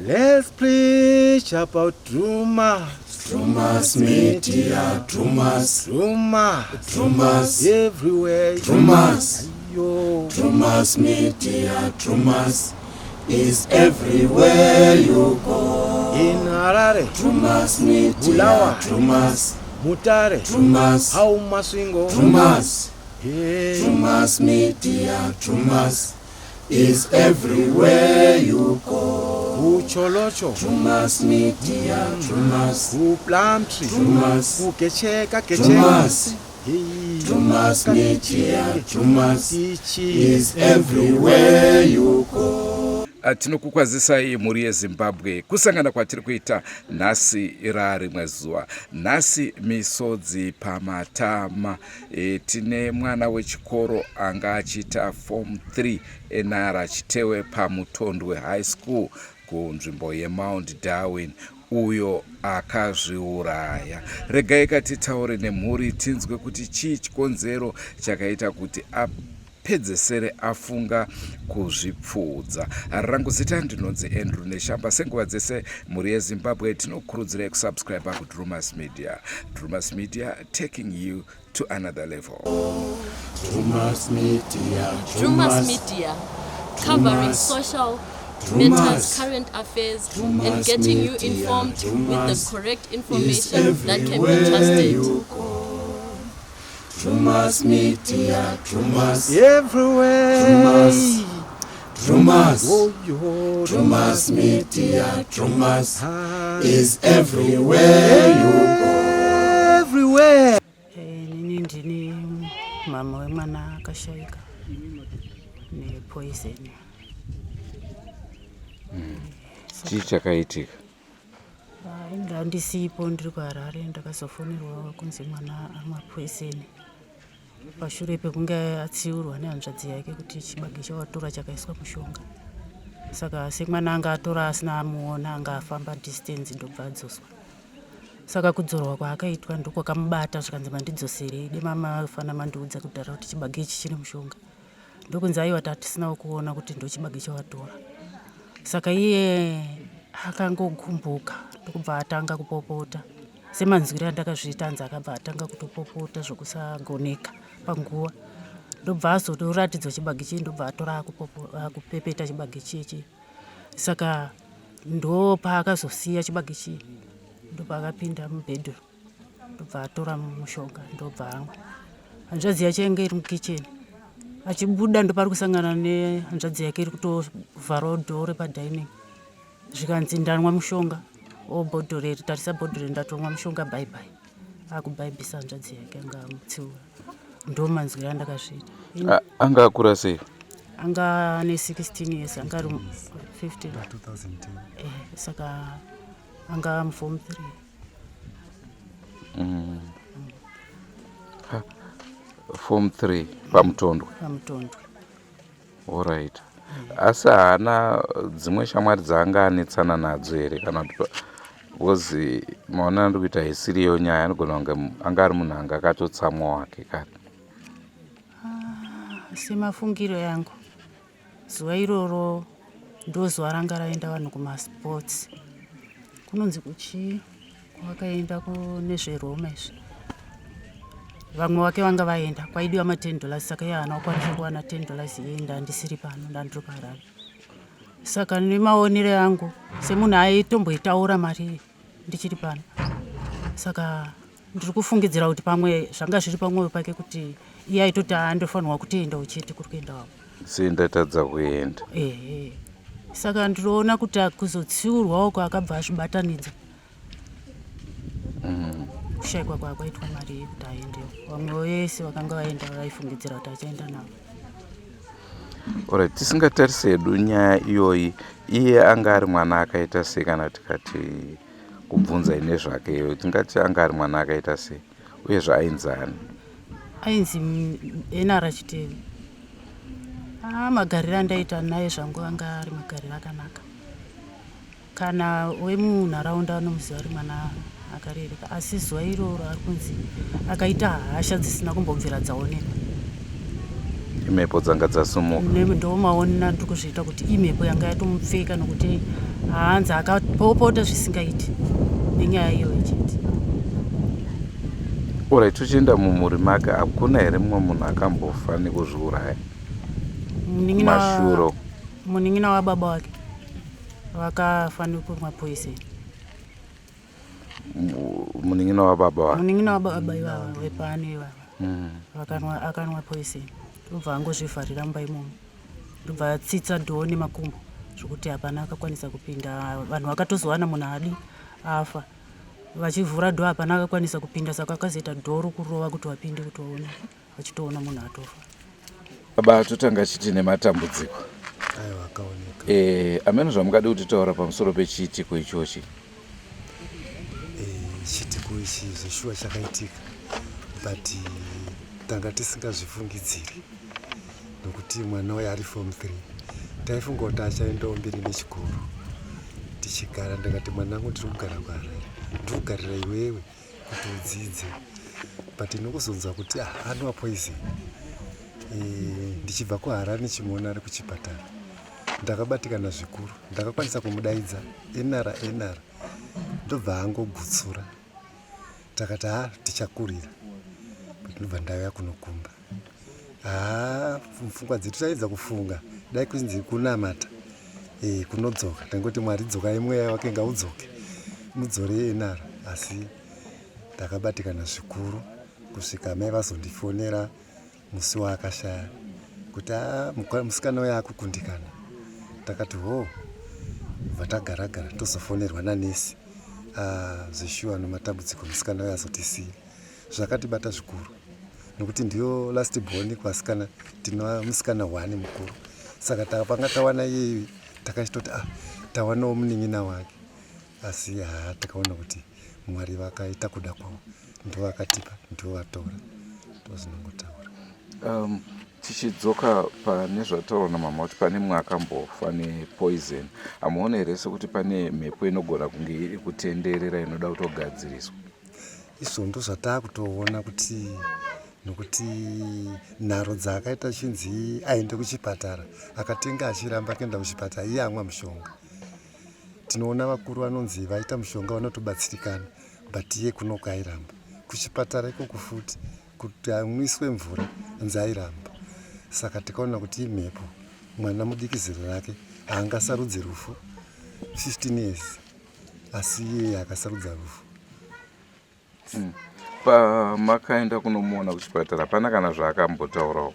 Let's preach about Drewmas. Drewmas Media, Drewmas. Drewmas. Drewmas. Everywhere. Drewmas. Yo. Drewmas Media, Drewmas is everywhere you go. In Harare. Drewmas Media, Bulawayo. Drewmas. Mutare. Drewmas. How Masvingo. Drewmas. Hey. Drewmas Media, Drewmas is everywhere you go. KuTsholotsho. Drewmas Media, Drewmas. KuPlumtree. Drewmas. Kugecheka gecheka. Drewmas. Hey. Drewmas Media, Drewmas Ichi. is everywhere you go. Tinokukwazisai mhuri yeZimbabwe, kusangana kwatiri kuita nhasi rarimwe zuva. Nhasi misodzi pamatama. Tine mwana wechikoro anga achiita form 3 enara Chitewe paMutondwe High School kunzvimbo yeMount Darwin, uyo akazviuraya. Regai katitaure nemhuri tinzwe kuti chii chikonzero chakaita kuti apedzesere afunga kuzvipfuudza. Rangu zita ndinonzi Andrew Neshamba. Senguva dzese, mhuri yeZimbabwe, tinokurudzirai kusubscribe kuDrumas Media. Drumas Media, taking you to another level. Drewmas Media, Drewmas Media, covering social Drewmas. Matters, current affairs, and Drewmas getting you Media, informed with the Drewmas correct is information that can be everywhere trusted. you go. Drewmas Media, Drewmas, Everywhere. Drewmas. Drewmas, Oh, yo. Drewmas Media, Drewmas Ah. is everywhere you go. Everywhere. Inini ndini mama wemwana akashayika nepoison. Chii chakaitika? Ndandisipo, ndiri kuHarare. Ndakazofonerwa kunzi mwana amwa poison pashure pekunge atsiurwa nehanzvadzi yake kuti chibage chawatora chakaiswa mushonga. Saka semwana anga atora asina amuona, anga afamba distance, ndobva adzoswa. Saka kudzorwa kwaakaitwa ndokwakamubata, zvikanzi, "Mandidzoserei? Dema mafana mandiudza kudhara kuti chibage ichi chine mushonga." Ndokunzi, "Aiwa, tatisinawo kuona kuti ndo chibage chawatora." Saka iye akangogumbuka, ndokubva atanga kupopota. Semanzwiro andakazviita, anzi akabva atanga kutopopota zvokusagoneka panguva, ndobva azoratidzwa chibage chii, ndobva atora akupepeta chibage chichi. Saka ndo paakazosiya chibage chii, ndopaakapinda mubhedhuru, ndobva atora mushonga, ndobva amwa. Hanzvadzi yacho yange iri mukicheni. Achibuda, ndopari kusangana nehanzvadzi yake iri kutovharawo door repadining. Zvikanzi, "Ndanwa mushonga o bhodhoro, tarisa bhodhoro, ndatomwa mushonga, bye bye." Akubhaibhisa hanzvadzi yake anga amutsiura. Ndo manzwiro andakazviita. Anga akura sei? Anga ane 16 years, anga ari 15. 2010. Saka anga muform 3. Form 3 paMutondwe? PaMutondwe. Alright, asi haana dzimwe shamwari dzaanga anetsana nadzo here, kana kuti because maona andiri kuita isiriyo nyaya, anogona kunge anga ari munhu anga akatotsamwa wake kare? Semafungiro yangu, zuva iroro ndo zuva ranga raenda vanhu kumasports, kunonzi kuchii kwakaenda nezveroma izvi. Vamwe vake vanga vaenda, kwaidiwa ma10 dollars. Saka iye haana kukwanisa kuwana 10 dollars. Iye ndandisiri pano, ndandiri kuHarare. Saka nemaonero angu, semunhu aitomboitaura mari ndichiri pano, saka ndiri kufungidzira kuti pamwe zvanga zviri pamwoyo pake kuti iye aitoti andofanirwa kutoendawo chete kuri kuenda wavo. Sei ndatadza kuenda? Ehe, saka ndinoona kuti kuzotsiurwawo kwaakabva azvibatanidza kushayikwa kwaakaitwa mari yekuti aendewo. Vamwe vese vakanga vaenda vaifungidzira kuti achaenda navo. Alright, tisingatarise hedu nyaya iyoyi, iye anga ari mwana akaita sei? Kana tikati kubvunza nezvake iyoyo, tingati anga ari mwana akaita sei, uyezve ainzani? Ainzi Enara Chitevi. A, magariro andaita naye zvangu, anga ari magariro akanaka. Kana wemunharaunda anomuziva, ari mwana akarereka. Asi zuva iroro ari kunzi akaita hasha dzisina kumbobvira dzaonekwa. Imhepo dzanga dzasumuka. Ndomaonera ndiri kuzviita kuti imhepo yanga yatomupfeka nokuti haanzi akapopota zvisingaiti nenyaya iyoyo chete. Orit, tochienda mumhuri make, hakuna here mumwe munhu akambofa nekuzviuraya? Mashuro. Munin'ina wababa wake vakafa nekumwa poison. Munin'ina wababa wake? Munin'ina wababa ivava vepano ivava. Vakanwa, akanwa poison ndobva angozvivharira mumba imomo, ndobva atsitsa dhoo nemakumbo zvokuti hapana akakwanisa kupinda. Vanhu vakatozowana munhu adi afa, vachivhura dhoo hapana akakwanisa kupinda, saka akazoita dhoo rokurova kuti vapinde kuti vaone, vachitoona munhu atofa. Baba, totanga chiti nematambudziko. Aiwa, akaoneka. Amene zvamungade kutitaura pamusoro pechiitiko ichochi? Chiitiko ichi zveshuwa chakaitika, but tanga tisingazvifungidziri nokuti mwana uyo ari form 3, taifunga kuti achaendawo mberi nechikoro. Tichigara ndikati, "Mwanangu, ndiri kugara kuHarare, ndiri kugarira iwewe kuti udzidze," but nokuzonzwa kuti ah, anwa poison, ndichibva kuHarare nichimuona ari kuchipatara, ndakabatikana zvikuru. Ndakakwanisa kumudaidza, "Enara, Enara," ndobva angogutsura. Takati, "Ha, tichakurira," but ndobva ndauya kunokumba. Ha, pfungwa dzedu taedza kufunga dai kunzi kunamata kunodzoka. Ndangoti, "Mwari, dzokai, mweya wake ngaudzoke, mudzore Enara." Asi ndakabatikana zvikuru kusvika mai vazondifonera musi waakashaya kuti a musikana uyo akukundikana. Takati, "Ho," bva tagara gara, tozofonerwa nanesi, "Zveshuwa nomatambudziko, musikana uyo azotisiya." Zvakatibata zvikuru nokuti ndiyo last born kuvasikana. Tina musikana one mukuru, saka tapanga tawana iyeyu, takachitoti, "Ah, tawanawo munin'ina wake." Asi haa, takaona kuti Mwari vakaita kuda kwavo, ndo vakatipa, ndo vatora, ndozvinongotaura. Tichidzoka pane zvataurwa namama kuti pane mumwe akambofa nepoison, hamuone here sekuti pane mhepo inogona kunge iri kutenderera inoda kutogadziriswa? Izvo ndo zvataakutoona kuti nokuti nharo dzaakaita chinzi aende kuchipatara, akatenga achiramba akaenda kuchipatara iye amwa mushonga. Tinoona vakuru vanonzi vaita mushonga vanotobatsirikana, but iye kunoko airamba. Kuchipatara ikoko futi kuti amwiswe mvura anzi airamba. Saka tikaona kuti imhepo. Mwana mudiki zera rake haangasarudze rufu, 15 years, asi iye akasarudza rufu. Pamakaenda kunomuona kuchipatara, hapana kana zvaakambotaurawo?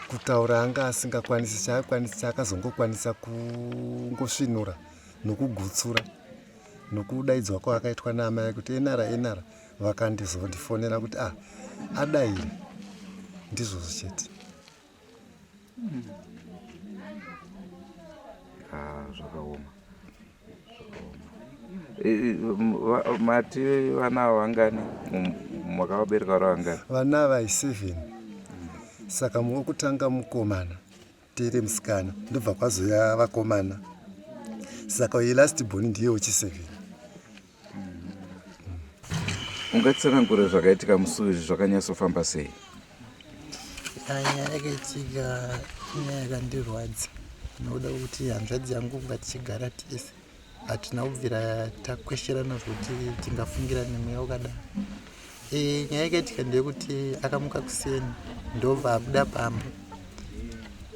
Kutaura anga asingakwanisi. Chaakwanisi, chaakazongokwanisa kungosvinura nokugutsura nokudaidzwa kwaakaitwa naamai kuti, "Enara, Enara." Vakandizondifonera kuti, "Ah, adaira." Ndizvozvo chete. Ah, zvakaoma, zvakaoma. Mati vana ava vangani? Makavabereka vari vangani? Vana ava i7. Saka wokutanga mukomana, tere musikana, ndobva kwazoya vakomana. Saka uyu last born ndiye wechi7. Ungatsanangure zvakaitika musi uyu, zvakanyatsofamba sei? Nyaya yakaitika inyaya yakandirwadza nokuda kwekuti hanzvadzi yangu kunga tichigara tese, hatina kubvira takwesherana zvokuti tingafungira nemweya wakadaro. Nyaya yakaitika ndeyekuti akamuka kuseni, ndobva abuda pamba,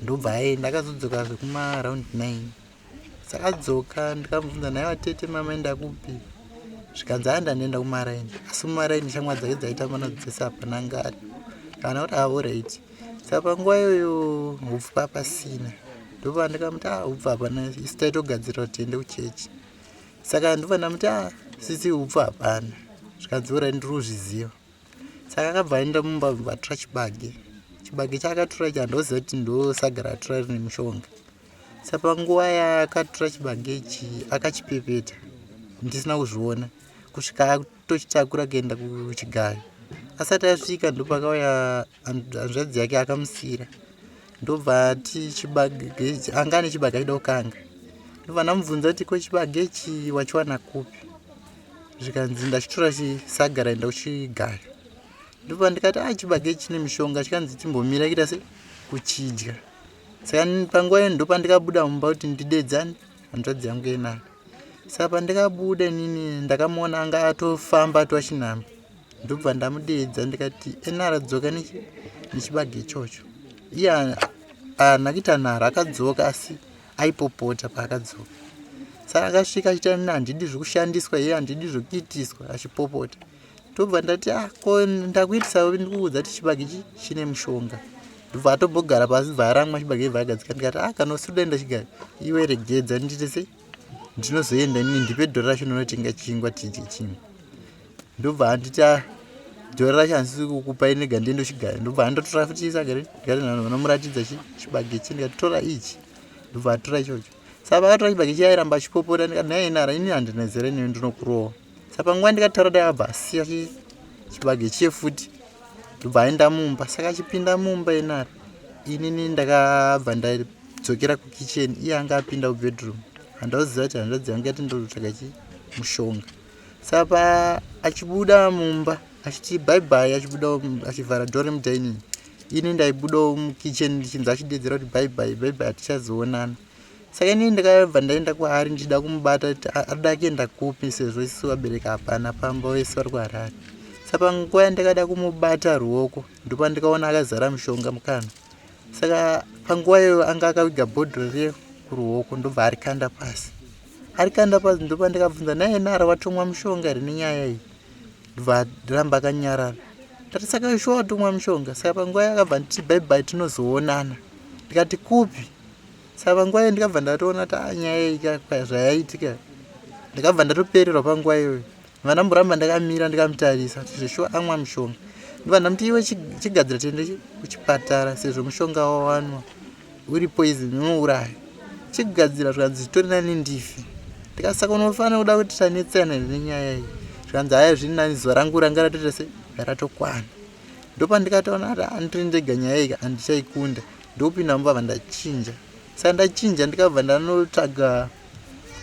ndobva aenda. Akazodzoka zvekumaround 9. Saka adzoka, ndikamubvunza, "Nhai vatete, mamaenda kupi?" Zvikanzi, "Haa, ndandienda kumaraini." Asi mumaraini shamwari dzake dzaitamba nadzo dzese hapana ngari kana kuti alright. Saka panguva iyoyo hupfu papasina, ndobva ndikamuti, "A, hupfu hapana, isu taitogadzirira kuti tiende kuchechi." Saka ndobva ndamuti, "A, sisi, hupfu hapana." Zvikanzi, "Alright, ndiri kuzviziva." Saka akabva aenda mumba, vatora chibage. Chibage chaakatora ichi handoziva kuti ndosaga ratora rine mushonga. Saka panguva yaakatora chibage ichi, akachipepeta ndisina kuzviona kusvika atochitakura kuenda kuchigayo. Asati asvika, ndopakauya hanzvadzi yake akamusiyira, ndobva ati chibage ichi, anga ane chibage achida kukanga. Ndobva ndamubvunza kuti, "Ko chibage ichi wachiwana kupi?" Zvikanzi, "Ndachitora chisaga raenda kuchigayo." Ndobva ndikati, "A, chibage ichi chine mishonga." Chikanzi, "Chimbomira kuita sei." Kuchidya. Saka panguva iyo ndopandikabuda mumba kuti ndidedzane hanzvadzi yangu yenaka. Saka pandikabuda inini ndakamuona anga atofamba atova chinhambwe, ndobva ndamudedza ndikati, "Enara, dzoka nechibage ichocho." Iye haana kuita nharo, akadzoka, asi aipopota paakadzoka. Saka akasvika achiti, "Ini handidi zvekushandiswa iye, handidi zvekuitiswa," achipopota. Tobva ndati, "Ah, ko ndakuitisa, ndikuudza kuti chibage ichi chine mushonga." Ndobva atombogara pasi, bva aramwa chibage, bva agadzika. Ndikati, "Ah, kana usiri kuda chigare iwe, regedza ndiite sei, ndinozoenda inini, ndipe dhora racho ndinotenga chingwa tidye chingwa." Ndobva anditi, "Ah, dhora racho handisi kukupa ini, rega ndiende kuchigaya." Ndobva andotora futi saga. Ndikati vanomuratidza chibage chi, ndikati, "Tora ichi." Ndobva atora ichocho. Saka paakatora chibage chiya airamba achipopota. Ndikati, "Nhai Nara, ini handina zera newe, ndinokurowa." Saka panguva ndikataura dai abva asiya chibage chiye futi, ndobva aenda mumba. Saka achipinda mumba enara, inini ndakabva ndadzokera kukicheni, iye anga apinda kubedroom. Handauziva kuti hanzvadzi yangu yati ndotsvaga chi mushonga. Saka pa achibuda mumba achiti bye bye, achibuda achivhara door remudining, ini ndaibudawo mukicheni ndichinzwa achidedzera kuti, "Bye bye, bye bye, hatichazoonana." Saka inini ndakabva ndaenda kwaari ndichida kumubata kuti arida kuenda kupi, sezvo isusu vabereki hapana pamba, vese vari kuHarare. Saka panguva yandakada kumubata ruoko, ndopandikaona akazara mushonga mukanwa. Saka panguva iyoyo anga akaviga bhodhoro riye kuruoko, ndobva arikanda pasi. Arikanda pasi, ndopandikabvunza, "Naye Nara, watomwa mushonga here nenyaya iyi?" Ndobva ramba akanyarara. Ndati, "Saka shuwa watomwa mushonga?" Saka panguva iyo akabva nditi, "Bye bye, tinozoonana." Ndikati, "Kupi?" Saka panguva iyo ndikabva ndatoona kuti, ah, nyaya iyi zvayaitika, ndikabva ndatopererwa panguva iyoyo. Vandamboramba ndakamira ndikamutarisa kuti zveshuwa amwa mushonga. Ndobva ndamuti, "Iwe, chigadzira tiende kuchipatara, sezvo mushonga wawanwa uri poison unouraya, chigadzira." Zvikanzi, "Zvitori nani ndife." Ndikati, "Saka unofanira kuda kuti tanetsana here nenyaya iyi?" Zvikanzi, "Haya, zviri nani, zuva rangu ranga ratoita se ratokwana." Ndopandikatoona kuti andiri ndega, nyaya iyi handichaikunda. Ndopinda mumba, ndachinja. Saka ndachinja, ndikabva ndanotsvaga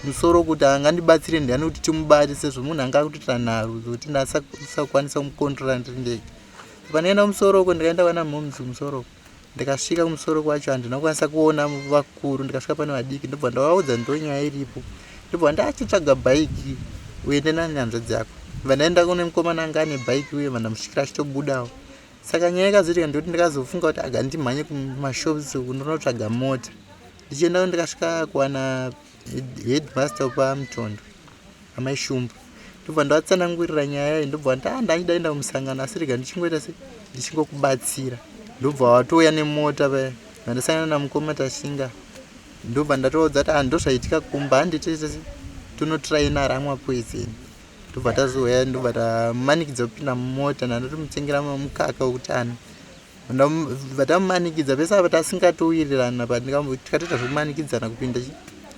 musoro kuti angandibatsire ndiani kuti timubate, sezvo munhu anga akutoita nharo zvokuti ndasakwanisa kumukontrora ndiri ndega. Pandikaenda kumusoro uko, ndikaenda kwana moms kumusoro uko. Ndikasvika kumusoro kwacho, handina kukwanisa kuona vakuru, ndikasvika pane vadiki. Ndobva ndavaudza ndo nyaya iripo. Ndobva ndachitsvaga bhaiki, uende nani hanzvadzi yako. Ndobva ndaenda kune mukomana anga ane bhaiki, uye bva ndamusvikira achitobudawo. Saka nyaya yakazoitika ndekuti ndikazofunga kuti aga ndimhanye kumashops kundonotsvaga mota. Ndichienda, ndikasvika kuwana headmaster paMutondo, amai Shumba. Ndobva ndavatsanangurira nyaya iyi. Ndobva ndati, "Ndachida kumusangano, asi rega ndichingoita se ndichingokubatsira." Ndobva watouya nemota paya. Ndasangana namukoma Tashinga, ndobva ndatoudza kuti, "Ah, ndozvaitika kumba, handitoita se tonotraina ramwa poison." Ndobva tazouya, ndobva tamanikidza kupinda mumota. Ndandotomutengera mukaka wekuti anwe. Bva tamumanikidza pese apa tasingatowirirana, tikatoita zvekumanikidzana kupinda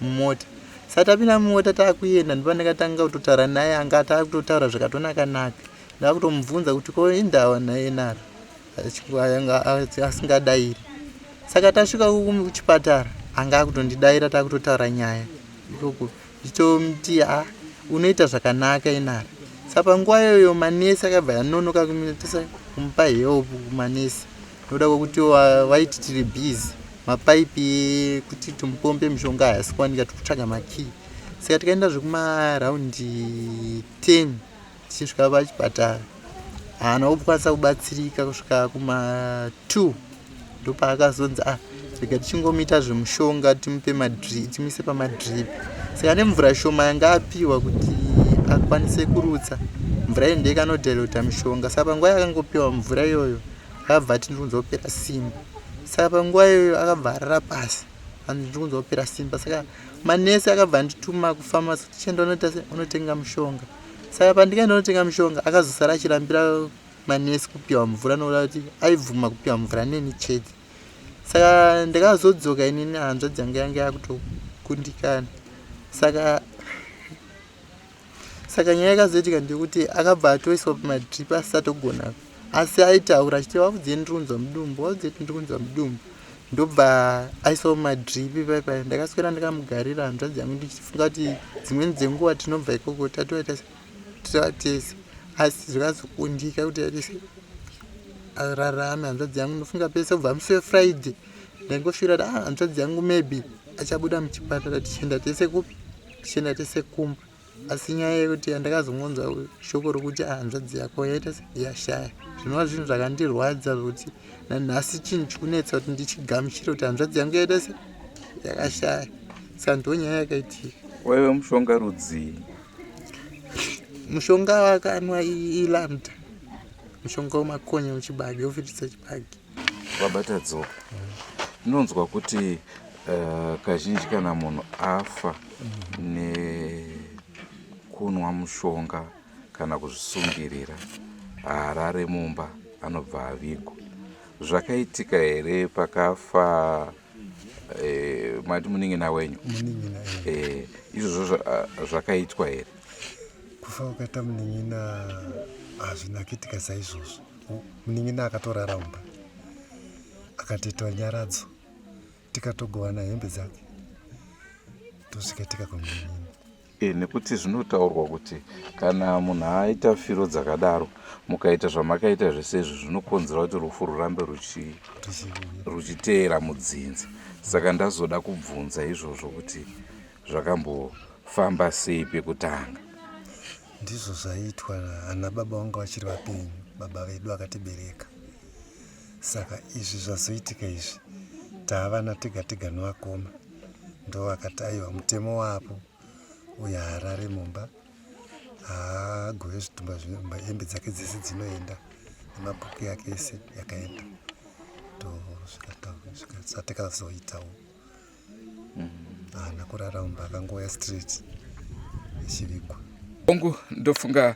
mumota. Saka tapinda mumota taakuenda, ndipo ndakatanga kutotaura naye. Anga taakutotaura zvakatonaka naka. Ndakutomubvunza kuti, "Ko indawa naye Nara?" Asingadairi. Saka tasvika kuchipatara, anga akutondidaira, taakutotaura nyaya ikoko, ndichomuti, "A, unoita zvakanaka, Enara." Saka panguva iyoyo manesi akabva anonoka kumupa help kumanesi, nokuda kwekuti vaiti tiri busy, mapaipi ekuti timupombe mishonga haasi kuwanika, tiri kutsvaga makii. Saka tikaenda zvekumaraundi 10 tichisvika pachipatara, haana kukwanisa kubatsirika kusvika kuma2. Ndopaakazonzi, "Ah, rega tichingomuita zvemushonga, timupe timuise pamadrip." Saka nemvura shoma yanga apiwa kuti akwanise kurutsa, mvura iyi ndeikanodhailota mishonga. Saka panguva yakangopiwa mvura iyoyo, akabva ati, "Ndiri kupera simba." Saka panguva iyoyo akabva arara pasi, anzi, "Ndiri kunzwa kupera simba." Saka manesi akabva andituma kupharmacy kuti chienda unotenga mushonga. Saka pandikaenda unotenga mushonga, akazosara achirambira manesi kupiwa mvura, nokuda kuti aibvuma kupiwa mvura neni chete. Saka ndakazodzoka inini, hanzvadzi yangu yanga yakutokundikana. Saka nyaya yakazoitika ndekuti akabva atoiswa pamadrip asisatogona, asi aitaura achiti, "Vaudzei ndiri kunzwa mudumbu, vaudzei kuti ndiri kunzwa mudumbu." Ndobva aiswa mumadrip paipai. Ndakaswera ndikamugarira hanzvadzi yangu, ndichifunga kuti dzimweni dzenguva tinobva ikoko tatoita tese, asi zvakazokundika kuti aite. ararame hanzvadzi yangu ndofunga pese kubva musi wefriday ndaingosvira kuti ah hanzvadzi yangu maybe achabuda muchipatara tichienda tese kupi tichienda tese kumba asi nyaya yekuti yandakazongonzwa shoko rokuti ah, hanzvadzi yako yaita se yashaya zvinova zvinhu zvakandirwadza zvekuti nanhasi chinhu chikunetsa kuti ndichigamuchire kuti hanzvadzi yangu yaita se yakashaya saka ndo nyaya yakaitika waive mushonga rudzii mushonga wakanwa ilambda mushonga wemakonye muchibage wofitisa chibage Baba Tadzoka, ndinonzwa kuti kazhinji kana munhu afa nekunwa mushonga kana kuzvisungirira haarare mumba anobva avigwa. Zvakaitika here pakafa eh, mati munin'ina wenyu? Munin'ina eh. Eh, izvozvo zvakaitwa here? Kufa kwakaita munin'ina hazvina kuitika saizvozvo. Munin'ina akatorara mumba akatoitwa nyaradzo tikatogovana hembe dzake ndozvikaitika kwamunin'ina. E, nekuti zvinotaurwa kuti kana munhu aita firo dzakadaro mukaita zvamakaita zvese izvi zvinokonzera kuti rufu rurambe ruchiteera mudzinza saka ndazoda kubvunza izvozvo kuti zvakambofamba sei pekutanga. Ndizvo zvaiitwa ana baba vanga vachiri vapenyu, baba vedu vakatibereka. Saka izvi zvazoitika izvi taavana tega tega nevakoma ndovakati aiwa mutemo waapo uyo haarare mumba haagove zvitumba zvemba hembe dzake dzese dzinoenda nemabhuku yake ese yakaenda ndozvatakazoitawo haana kurara mumba akangouya straight ichivigwa. Hongu ndofunga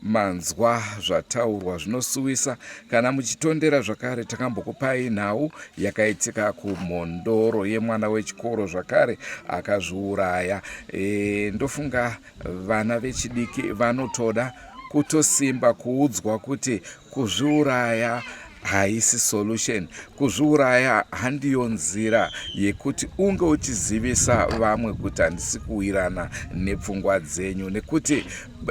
manzwa zvataurwa zvinosuwisa kana muchitondera zvakare takambokupai nhau yakaitika kumhondoro yemwana wechikoro zvakare akazviuraya e, ndofunga vana vechidiki vanotoda kutosimba kuudzwa kuti kuzviuraya haisi solution kuzviuraya handiyo nzira yekuti unge uchizivisa vamwe kuti handisi kuwirana nepfungwa dzenyu nekuti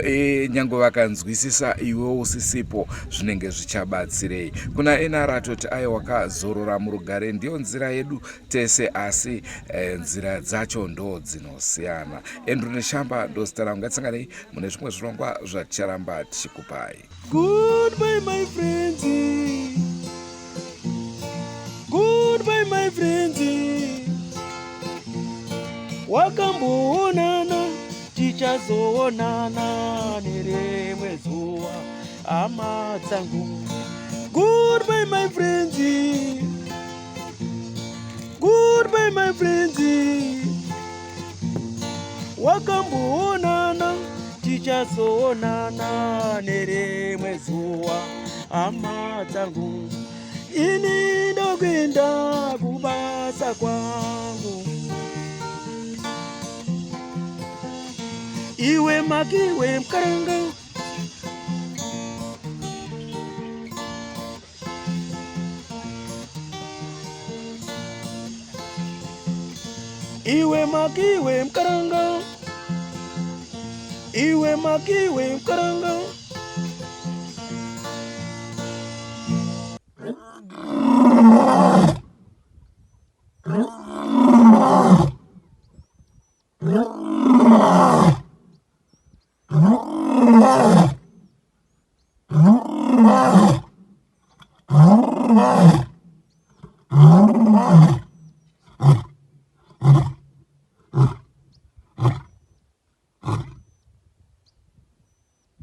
e, nyange vakanzwisisa iwe usisipo zvinenge zvichabatsirei kuna nr atoti aiwa kazorora murugare ndiyo nzira yedu tese asi e, nzira dzacho ndo dzinosiyana andrew neshamba ndozita rangu ngatisanganei mune zvimwe zvirongwa zvaticharamba tichikupai Goodbye my friends. Goodbye my friends. Wakamboonana tichazoonana nerimwe zuva hama dzangu. Goodbye my friends. Goodbye my friends. Wakamboonana tichazoonana nerimwe zuva hama dzangu. Ini ndokuenda kubasa kwangu. Iwe makiwe mkaranga Iwe makiwe mkaranga Iwe makiwe mkaranga.